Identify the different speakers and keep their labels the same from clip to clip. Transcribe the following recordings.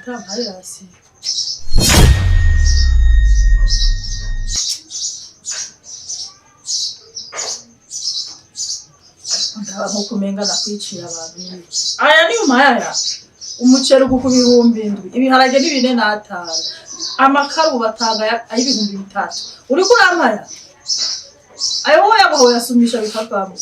Speaker 1: Utampaye hasi. Ndaba nkuko umenga nakwiciye abantu. Aya ni aya. Umuceri ugu ku 7000, ibiharage ni 4,500. Amakara ubu batanga ay'ibihumbi 3. Uriko urampaya? Ayo wowe yaguha uyasumisha bikavamo.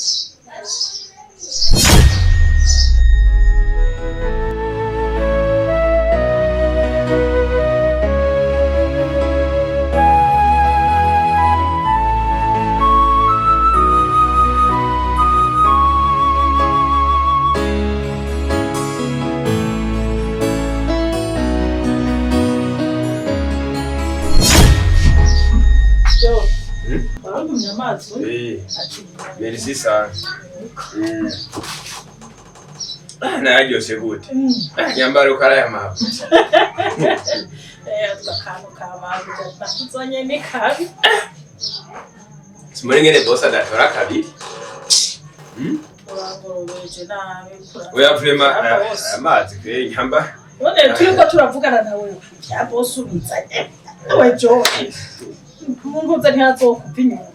Speaker 1: Jo, waragumye amazi?
Speaker 2: Eh,
Speaker 1: Ati,
Speaker 2: merci sana. Ah, nayaryoshe gute? Ah, nyambara uko araya mavuta.
Speaker 1: Utwo kantu ka mabuja nakuzanye ni kabi.
Speaker 2: Simuri ngene boss adatora kabiri.
Speaker 1: Urangorobeje nabi.
Speaker 2: Oya vraiment
Speaker 1: Aba bose.
Speaker 2: aya mazi kwe nyamba.
Speaker 1: None turiko turavugana nawe vya boss ubizanye. We Jo. Munguze ntihazokuva inyuma.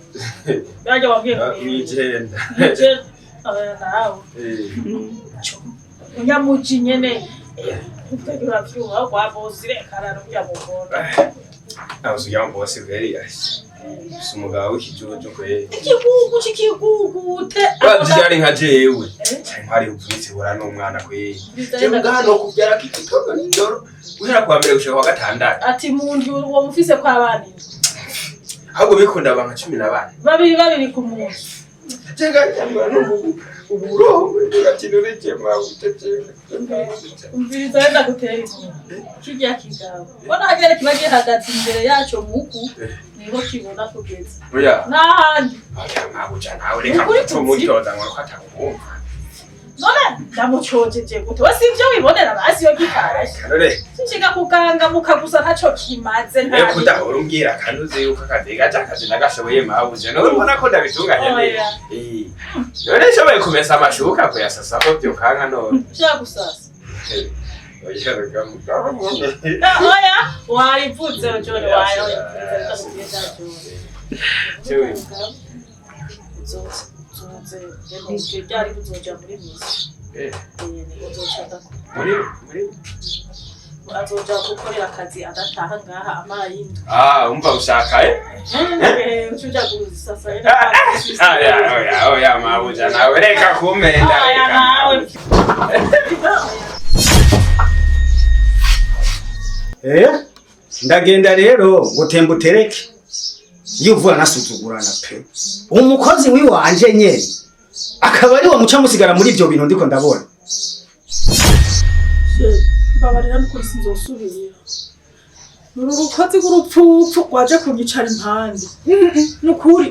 Speaker 1: Birarya wabwiye
Speaker 2: Ah, Mwijenda.
Speaker 1: Nije aba nawe.
Speaker 2: Eh.
Speaker 1: Unyamuji nyene. Uravyuha kwa boss reka ararurya mugora.
Speaker 2: Ah, usugira ngo boss kweri. Si umugabo w'ikijuju kweri.
Speaker 1: Ikigugu c'ikigugute.
Speaker 2: Urazi ari nka jewe.
Speaker 1: Eh?
Speaker 2: Cyane ntwari upfunitse bura n'umwana kweri.
Speaker 1: Bizanye
Speaker 2: Jewe ngaha kubyara k'igitondo nijoro. Guhera kuwa mbere gushika kuwa gatandatu.
Speaker 1: Ati mu ndwi uwo mufise kwa bana indwi.
Speaker 2: Ahubwo bikunda abantu 14.
Speaker 1: Babiri babiri ku munsi.
Speaker 2: Jenga nyambara n'ubu uburongo urakinurije mabuta jenga.
Speaker 1: Umviriza wenda gutera inkuru. Kirya kigabo. Mbona hagere kiba gihagaze imbere yaco muku niho kibona kugeza.
Speaker 2: Oya.
Speaker 1: N'ahandi.
Speaker 2: Oya mabuja nawe reka
Speaker 1: Ukuri
Speaker 2: kutumutoza ngo ko atakumva.
Speaker 1: None ndamucojeje gute? We sivyo wibonera basi yo gitarashe.
Speaker 2: Kanore
Speaker 1: Sinshika kugangamuka gusa ntaco kimaze
Speaker 2: rero
Speaker 1: nta.
Speaker 2: kudahora umbwira kandi uzi yuko akazi gaca akazi nagashoboye mabuja none ubona ko ndabitunganya neza.
Speaker 1: Oya.
Speaker 2: Eh. None nshoboye kumesa amashuka kuyasasa ko byokanka none.
Speaker 1: Ushaka gusasa.
Speaker 2: Oya reka mugabo.
Speaker 1: Oya, warivuze John wayo.
Speaker 2: Jewe.
Speaker 1: Uzoze ryari uzoja muri misi.
Speaker 2: Eh,
Speaker 1: Uzoca ndakora.
Speaker 2: muri
Speaker 1: Azoja gukorera akazi adataha ngaha amara y'indwi.
Speaker 2: Ah, umva ushaka eh?
Speaker 1: Ucuja gusasa
Speaker 2: Ah, oya, oya, oya, mabuja nawe reka kumenda.
Speaker 1: Oya
Speaker 2: reka.
Speaker 1: nawe.
Speaker 3: Eh? Ndagenda rero ngo temba utereke. Iyo uvuga nasuzugurana pe. Umukozi wiwanje nyene akaba ari wo muca musigara muri ivyo bintu ndiko ndabona.
Speaker 1: Mbabarira n'ukuri sinzosubira. Uru rukozi rw'urupfupfu rwaje kunyicara impande. Nukuri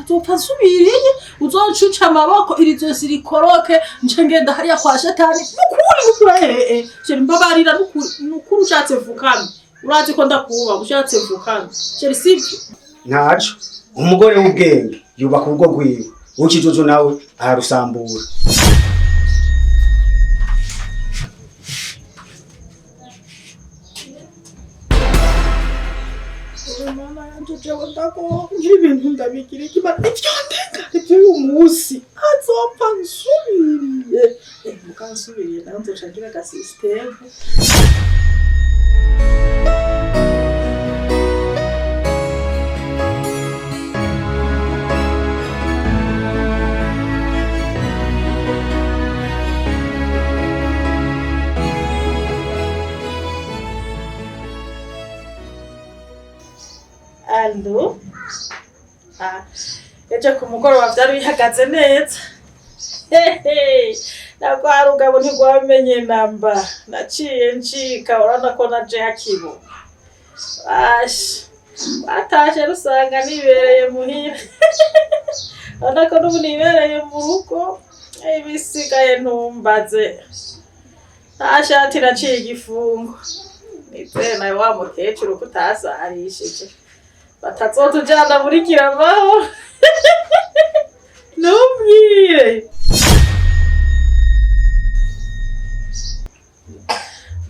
Speaker 1: azopfa nsubiriye uzocuca amaboko iri zosi rikoroke nce ngenda hariya kwa shetani. Nukuri nukuri chéri mbabarira nukuri nukuri ushatse vukame. Urazi ko ndakubaha ushatse vukame. Chéri sivyo?
Speaker 3: Ntaco. Umugore w'ubwenge yubaka urugo rwiwe. Uw'ikijuju nawe ararusambura.
Speaker 1: Mama yanje jewe ndagombye ibintu ndabigira ikimara ivyo ndenga ivy'uyu munsi azopfa nsubiriye. Muka nsubiriye nawe nzoca ngira agasisiteme. Allo? Ah, ejo ku mugoroba vyari bihagaze neza. Hehe, nagwa rugabo ntigwamenye namba. Naciye ncika urabona ko naje hakibo. Basha, batashe rusanga nibereye muhira. Urabona ko n'ubu nibereye mu rugo. Ibisigaye ntumbaze. Nta shati naciye igifungo. Nizere nawe wa mukecuru ko utasarishije. Batazotujana muri kiramahoro. Ntumbwire.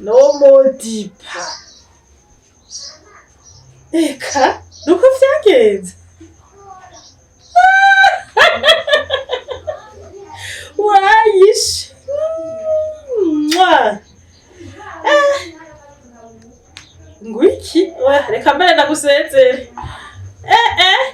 Speaker 1: No modipa. Eka, nuko vyagenze. Urayishe. Mwah. Eh. Ngwiki, oya reka mbere ndagusezere. Eh eh.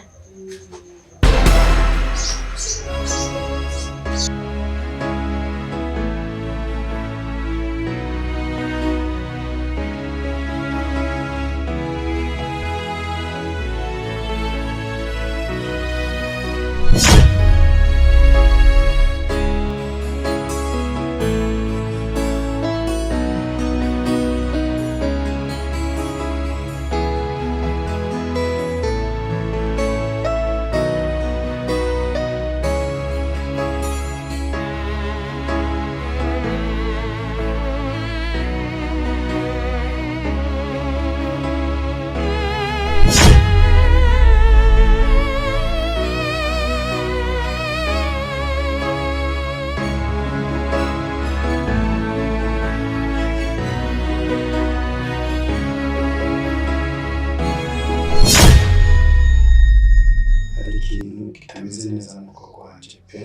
Speaker 3: Hari ikintu kitameze neza mu rugo rwanje pe,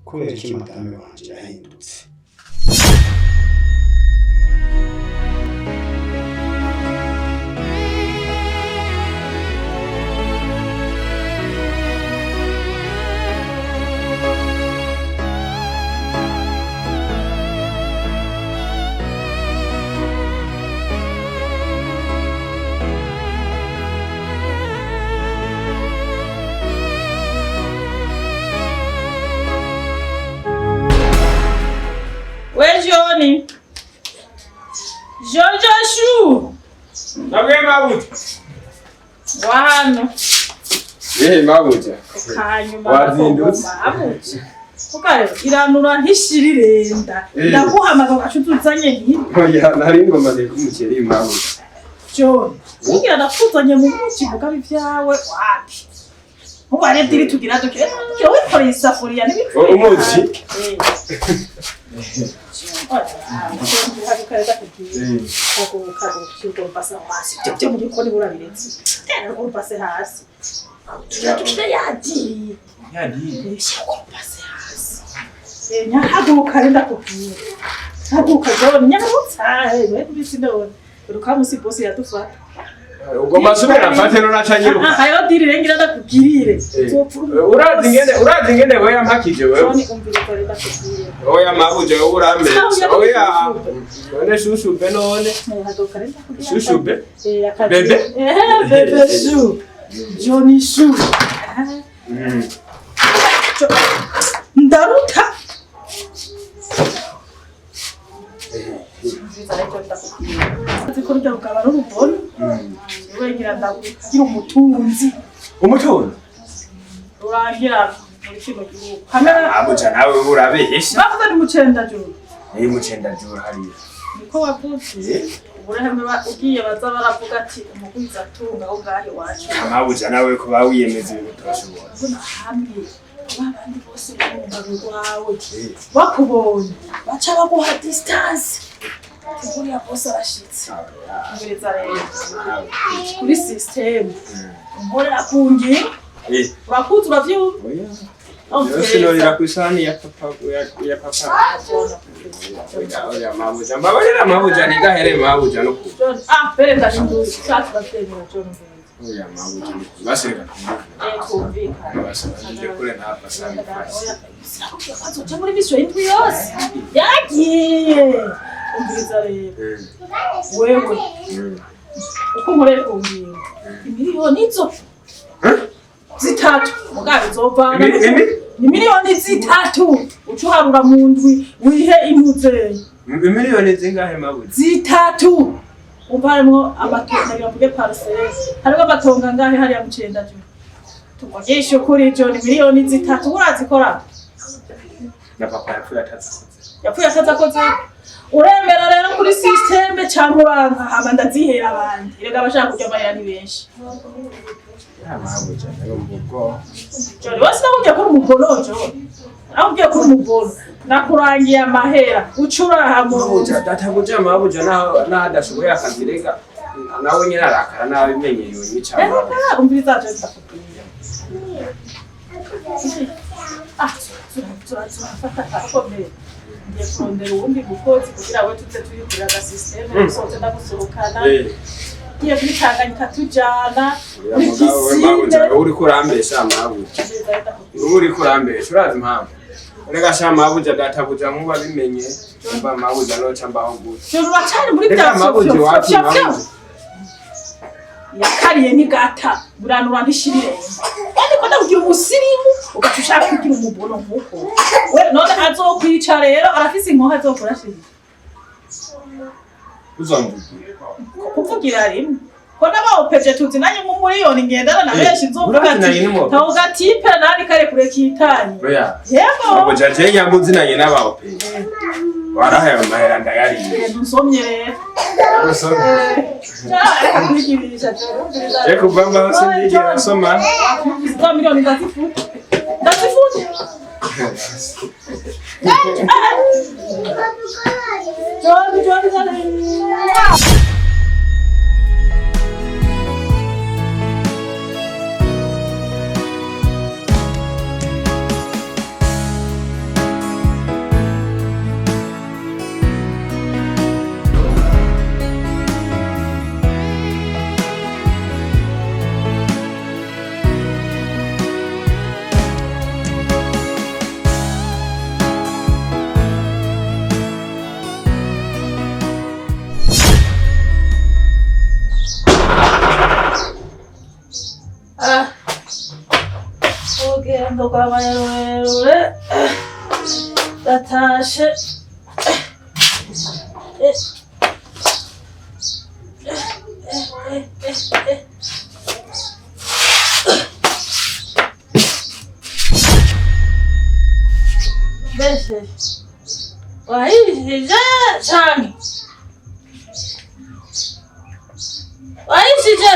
Speaker 3: kubera iki madame wanje yahindutse?
Speaker 1: We Joni. Jojo Shu.
Speaker 2: Nabwiye mabuja.
Speaker 1: Wa hano.
Speaker 2: Eh mabuja.
Speaker 1: Kanyuma
Speaker 2: Wazindutse.
Speaker 1: Mabuja. Kuko iranura ntishyirirenda. Ndaguhamagara ugaca utuzanye nti
Speaker 2: Oya nari ngoma ndeka umuceri mabuja.
Speaker 1: John. Kugira ndakuzanye mu muci mugabo ibyawe wapi? Nkubu hari ebyiri tugira duke. Tugira wikoreye isafuriya n'ibikwiye.
Speaker 2: Umuci?
Speaker 1: Ibyo mu gikoni burabiretse. Tera urupase hasi. Tugira tukire yagiye.
Speaker 2: Yagiye.
Speaker 1: Shyira urupase hasi. Nyahaguruka rero ndakubwira. Haguruka John, nyarutsa. We kubisi ndabona. Uruka musi bosi yadufata.
Speaker 2: Ugomba subira mfate none aca nyiruka.
Speaker 1: Hariho diri rero ngira ndakubwirire.
Speaker 2: Urazi ingene wewe yampakije wewe.
Speaker 1: John umviriza rero ndakubwire.
Speaker 2: Oya mabuja wewe urambetse. Oya. None shushube none.
Speaker 1: Haguruka rero ndakubwira.
Speaker 2: Shushube.
Speaker 1: Akazi.
Speaker 2: Bebe?
Speaker 1: Bebe shu. Johnny shu. Ndaruta. Nzi ko rujya rukaba rurubona. Jewe ngira ndakugira umutunzi.
Speaker 2: Umutunzi.
Speaker 1: Rurangira muri kino gihugu. Hamwe
Speaker 2: Mabuja nawe urabesha.
Speaker 1: bavuze ni mucendajuru.
Speaker 2: Ni mucendajuru hariya.
Speaker 1: Niko wavuze. Uburehame ugiye baza baravuga ati umugwiza atunga aho ngaho iwacu.
Speaker 2: Mabuja nawe kuba wiyemeza ibintu utoshobora.
Speaker 1: Mbona hamwe babandi bose bumva rwawe bakubonye baca baguha distance. Uriya bose arashitse. Umviriza rero kuri system unkorera ku ngingo urakuzi uravyumva.
Speaker 2: Oya. Yose norira ku isahani ya papa ya papa. Oya oya mabuja mbabarira mabuja ntigahere mabuja no kuba.
Speaker 1: John, ah, mbere ndahindutse ushatse uravyemera John umviriza.
Speaker 2: Oya mabuja no kuba. Basireka
Speaker 1: Eh, twumvikane.
Speaker 2: Basireka kure ntapfa sami fasi.
Speaker 1: Oya, sinakubwiye ko azoja muri misiyo y'indwi yose. Yagiye. Umviriza rero. Wewe uko nkorera ku ngingo imiliyoni izo zitatu mugabo izovana ni miliyoni zitatu uca uharura mu ndwi wihe impuzeyi
Speaker 2: Miliyoni zingahe mabuja?
Speaker 1: zitatu umva harimwo amatongo bavuge parcelle harimwo amatongo angahe hariya mu Cendajuru tuvugishe ukuri John miliyoni zitatu urazikora
Speaker 2: Na papa yapfuye atazakoze.
Speaker 1: yapfuye atazakoze. Uremera rero kuri système cyangwa uranka hama ndazihera abandi. Erega abashaka kurya amahera ni benshi.
Speaker 2: Mabuja, ndumva ubwoba.
Speaker 1: Jori, wese nakubwiye ko uri umubono, Jori. Nakubwiye ko uri umubono. Nakurangiye amahera. Ucuraha mu
Speaker 2: Mabuja, databuja, mabuja, naho adashoboye akazi rega nawe nyine arakara nabimenye yonyica mabuja.
Speaker 1: Reka umviriza je ndakubwira. Ah, turafata agakomeye. Ngiye kurondera uwundi mukozi kugira we tuze tuyikorera agasisiteme, gusohoze ndagusohokana. Ngiye kuri Tanganyika tujana.
Speaker 2: Oya mugabo we mabuja, wowe uriko urambesha mabuja. Wowe uriko urambesha, urazi impamvu? Rega sha mabuja, databuja nkuba bimenye, mba mabuja noca mbaho gutya.
Speaker 1: Joro uracari muri
Speaker 2: Reka
Speaker 1: bya
Speaker 2: mabuja
Speaker 1: fyo,
Speaker 2: iwacu
Speaker 1: fyo, fyo.
Speaker 2: mabuja.
Speaker 1: Yakariye ntigata, buranura ntishirire. Kandi ko ndakugira umusirimu, ugaca ushaka kugira umubono nk'uko. We none azokwica rero, arafise inkoho azokurashirira.
Speaker 2: Uzomvugira.
Speaker 1: Kuvugira rimwe. Ko n'abawopeje tuzi nanjye nk'umuriyoni ngendana na benshi nzovuga
Speaker 2: Urazi
Speaker 1: ati
Speaker 2: nanye n'umuwopeje.
Speaker 1: tawo gatipe nari kare kure kitanye.
Speaker 2: Oya.
Speaker 1: Yego.
Speaker 2: Mabuja je nyabuzi nanye n'abaopeje. Warahaye amahera ndayariye.
Speaker 1: Genda unsomye rero. Reka kwigirisha Joro.
Speaker 2: Je kuva mbaho sindigera nsoma.
Speaker 1: Za miliyoni ndazifuta. Ndazifuta. Joro, Joro, Joro. Ah. Urugendo rwabaye rurerure. Ndatashe. Eh. Eh, eh, eh, eh. Mbese wahishije cyane, wahishije.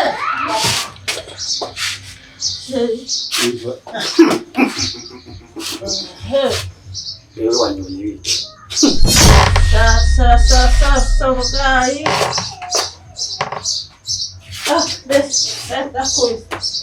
Speaker 3: Rero wanyoye ibiki?
Speaker 1: Sa sa sa sa sa ubwayi. Ah, mbese ndakuze.